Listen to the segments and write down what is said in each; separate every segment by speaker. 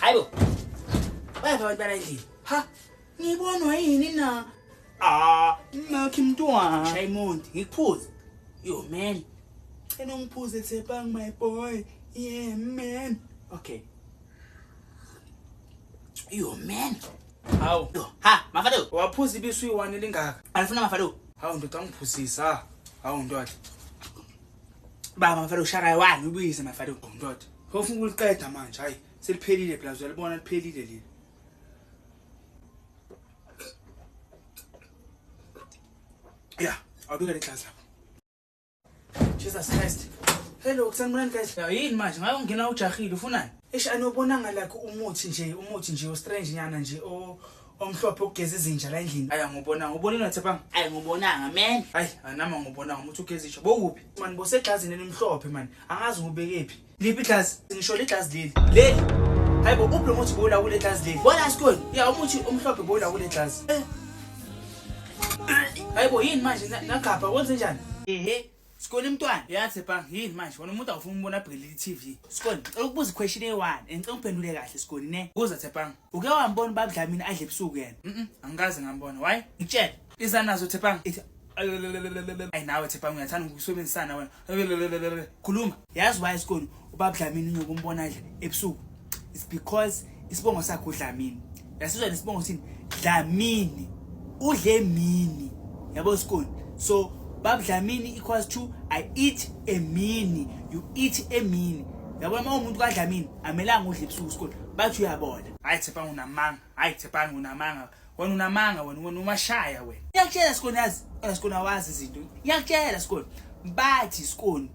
Speaker 1: Hayibo. Bayaphi abantu bala endlini?
Speaker 2: Ha, ngibonwa yini na? Ah, nakhi mntwana.
Speaker 1: Shayimondi, ngikuphuze. Yo man.
Speaker 2: Cela ungiphuze Tshepang my boy. Yeah man.
Speaker 1: Okay. Yo man.
Speaker 2: Hawu.
Speaker 1: Yo, ha, mafado.
Speaker 2: Waphuza ibisi uyi-one elingaka.
Speaker 1: Alifuna mafado.
Speaker 2: Hawu ndoda angiphuzisa. Hawu ndoda.
Speaker 1: Baba mafado ushaka one ubize mafado.
Speaker 2: Hawu ndoda. Ufuna ukuliqeda manje hayi. Seliphelile phela uyalibona liphelile leli. Yeah, awubika le glass lapho. Jesus Christ. Hello, kusanibonani guys.
Speaker 1: Ya yini manje? Ngabe ungena ujahile ufunani?
Speaker 2: Eish anobonanga like umuthi nje, umuthi nje o strange nyana nje o omhlophe okugeza izinja la endlini. Ayi angubonanga. Ubonile na Tshepang?
Speaker 1: Ayi ngubonanga man.
Speaker 2: Hayi, anama ngubonanga umuthi ugeza inja. Bowuphi? Man boseglazini elimhlophe man. Angazi ngubekephi.
Speaker 1: Liphi iglasi?
Speaker 2: Ngisho leglasi leli. Leli. Hayibo uphi lo muthi bowula kule glasi leli?
Speaker 1: Bona sikoni.
Speaker 2: Ya umuthi omhlophe bowula kule glasi.
Speaker 1: Eh.
Speaker 2: Hayibo yini manje nagabha kwenze njani?
Speaker 1: Ehe. Sikoni mntwana.
Speaker 2: Ya Tshepang yini manje? Wena umuntu awufuni ukubona abhekele i-TV.
Speaker 1: Sikoni, ngicela ukubuza iquestion eyi-one. Ngicela ungiphendule kahle Sikoni ne.
Speaker 2: Buza Tshepang.
Speaker 1: Uke wambona ubaba Dlamini adle ebusuku yena?
Speaker 2: Angikaze ngambona. Why?
Speaker 1: Ngitshele.
Speaker 2: Iza nazo Tshepang.
Speaker 1: Ithi
Speaker 2: Ayi nawe Tshepang uyathanda ukusebenzisana wena. Khuluma.
Speaker 1: Yazi why Sikoni ubaba Dlamini unokumbona adla ebusuku? It's because isibongo sakhe uDlamini. Yasizwa nesibongo sini? Dlamini. Udle mini. Yabo Sikoni. So Baba Dlamini equals to I eat emini. You eat emini. Yabona uma umuntu kaDlamini amelanga udle ebusuku Sikoni. Bathi uyabola.
Speaker 2: Hayi Tshepang unamanga. Hayi Tshepang unamanga. Wena unamanga wena wena umashaya wena.
Speaker 1: Ngiyakutshela Sikoni yazi, Sikoni awazi izinto. Ngiyakutshela Sikoni. Bathi Sikoni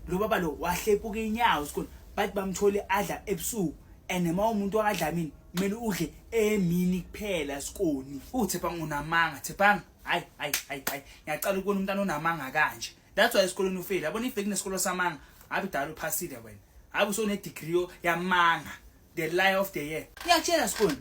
Speaker 1: lo baba lo wahlepuka inyawo Sikoni. Bathi bamthole adla ebusuku and uma umuntu wakadlamini kumele udle emini kuphela Sikoni.
Speaker 2: UTshepang unamanga Tshepang. Hayi hayi hayi hayi. Ngiyacala ukubona umntana onamanga kanje. That's why esikoleni ufail. Yabona if kunesikolo samanga, ngabe dala uphasile wena. Ngabe usone degree yamanga. The lie of the year.
Speaker 1: Ngiyakutshela Sikoni.